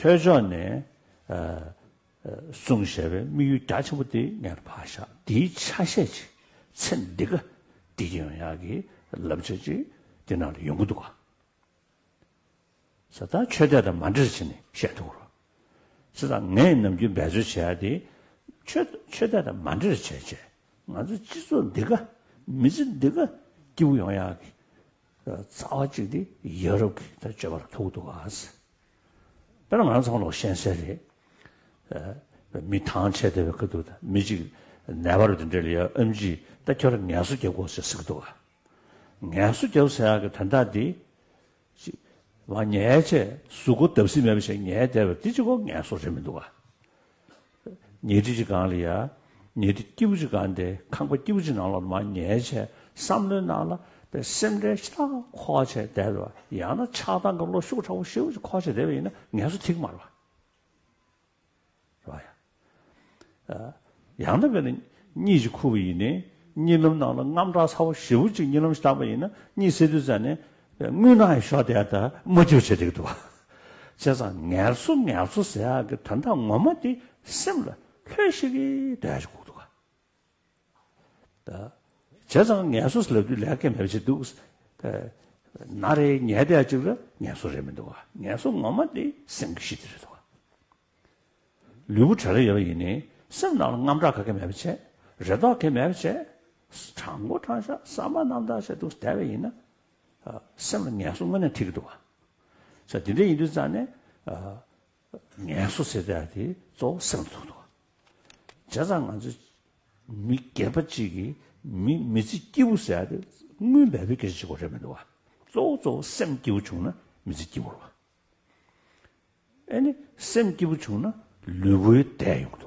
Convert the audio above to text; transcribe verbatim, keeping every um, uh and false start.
ཆོས་ཕྱོགས་ནས་ཨ་ཨ་གསུངས་བཞག་པའི་དམིགས་ཡུལ་རྒྱ་ཆེན་པོ་དེ་ངས་ཕར་བཞག་དེའི་ཆ་ཤས་ཅིག་ཚེ་འདི་ག་བདེ་སྐྱིད་ཡོང་ཡག་གི་བསླབ་བྱ་ཅིག་དེ་ནང་ལ་ཡོང་གི་འདུག་ག་ས་ད་ཆོས་དད་དང་མ་འདྲེས་བྱས་ནས་བཤད་ཐུབ་རོགས། ས་ད་ངས་ནམ་རྒྱུན་འབད་རྩོལ་བྱེད་ཡ་དེ་ཆོས་ཆོས་དད་དང་མ་འདྲེས་བྱས་བྱས་ང་ཚོ་སྤྱི་ཚོགས་འདི་ག་མི་ཚེ་འདི་ག་སྐྱིད་པོ་ཡོང་ཡག་གི་རྩ་བ་གཅིག་དེ་ཡ་རབས་ཀྱི་ད་སྤྱོད་པ་ལ་ཐུག་འདུག་ག་དཔེར་ན་ང་རང་ཚོ་ལོག་ཤེས་གསལ་རེད། མི་ཐང་ཆད་བསྡད་པའི་ཁ་ཐུག་དང་མི་གཅིག་ནད་པ་རུ་དེ་འདྲ་ལ་ཡ་ཨེམ་ཆི་ད་ཁྱོད་རང་ངལ་གསོ་རྒྱབ་དགོས་ཟེར་ཟེར་གི་འདུག་ག་ངལ་གསོ་རྒྱབ་ཟེར་ཡག་གི་དོན་དག་དེ། ཅིག་མ་ཉལ་བྱས་གཟུགས་པོ་བརྡབ་གསིག་མེད་པ་བྱས་ཉལ་བསྡད་པ་དེ་གཅིག་པོ་ངལ་གསོ་རེད་མི་འདུག་ག་ཉལ་ཁྲི་གཅིག་སྒང་ལ་ཡ། ཉལ་ཁྲི་སྐྱིད་པོ་གཅིག་སྒང་དེ་ཁང་པ་སྐྱིད་པོ་གཅིག་ནང་ལ་མ་ཉལ་བྱས་བསམ་བློའི་ནང་ལ་དཔེ་སེམས་ཁྲལ་ཞེ་དྲག་འཁོར་བྱས་བསྡད་པ་ཡང་ན་ཆགས་སྡང་གི་བློ་ཤུགས་དྲག་པོ་ཞེ་པོ་ཅིག་འཁོར་བྱས་བསྡད་པ་ཡིན་ན་ངལ་གསོ་ཐེག་མ་རེད་པ། རེད་པ་ཡ། ཡང་ན་དཔེར་ན་གཉིད་ཅིག་ཁུག་པ་ཡིན་ནའི་གཉིད་ལམ་ནང་ལ་རྔམ་དྲག་ཚ་པོ་ཞེ་པོ་ཅིག་གཉིད་ལམ་ཞིག་བཏང་པ་ཡིན་ན་གཉིད་སད་དུས་ཙམ་ནས་རྔུལ་ནག་ཡང་ཤོར་བསྡད་ཡ་ད་མ་སྐྱིད་པ་བྱེད་བསྡད་ཀྱི་འདུག་ག་བྱས་ཙང་ངལ་གསོ་ངལ་གསོ་ཟེར་ཡག་གི་དོན་དག་ངོ་མ་དེ་སེམས་ལ་ལྷོད་ཤིག་གི་སྡོད་ཡ་ཅིག་དགོས་འདུག་ག་ད། བྱས་ཙང་ངལ་གསོ་ཟེར་ལབ་དུས་ལས་ཀ་མེད་པ་ཅིག་འདུག་ན་རེ་ཉལ་བསྡད་ཡ་ཅིག་ལ་ངལ་གསོ་རེད་མི་འདུག་ག་ངལ་གསོ་ངོ་མ་དེ་སེམས་ཀྱི་གཤིས་དེ་རེད་འདུག་ག་ལུས་པོ་བྲེལ་བ་ཡོད་པ་ཡིན་ནའི་སེམས་ནང་ལ་རྔམ་དྲག་ག་གེ་མེད་པ་བྱས། རེ་དོགས་ག་གེ་མེད་པ་བྱས། དྲང་པོ་དྲང་བཞག་བསམ་པ་རྣམ་དག་བྱས་འདུག་བསྡད་པ་ཡིན་ན། ཨ་སེམས་ལ་ངལ་གསོ་དངོས་གནས་འཕྲད་ཀྱི་འདུག་ག་ས་དེ་འདྲ་ཡིན་དུས་ཙང་ནས་ཨ་ངལ་གསོ་ཟེར་ཡ་དེ་གཙོ་བོ་སེམས་ལ་ཐུག་འདུག་ག་བྱས་ཙང་ང་ཚོ་མི་སྒེར་པ་གཅིག་གིས་མི་མི་ཚེ་སྐྱིད་པོ་ཟེར་ཡ་དེ་དངུལ་མེད་པའི་སྐད་ཆ་གཅིག་པོ་རེད་མི་འདུག་ག་གཙོ་བོ་གཙོ་བོ་སེམས་སྐྱིད་པོ་བྱུང་ན་མི་ཚེ་སྐྱིད་པོ་རེད་པ། ཨེ་ནི་སེམས་སྐྱིད་པོ་བྱུང་ན་ལུས་པོའི་བདེ་ཡོང་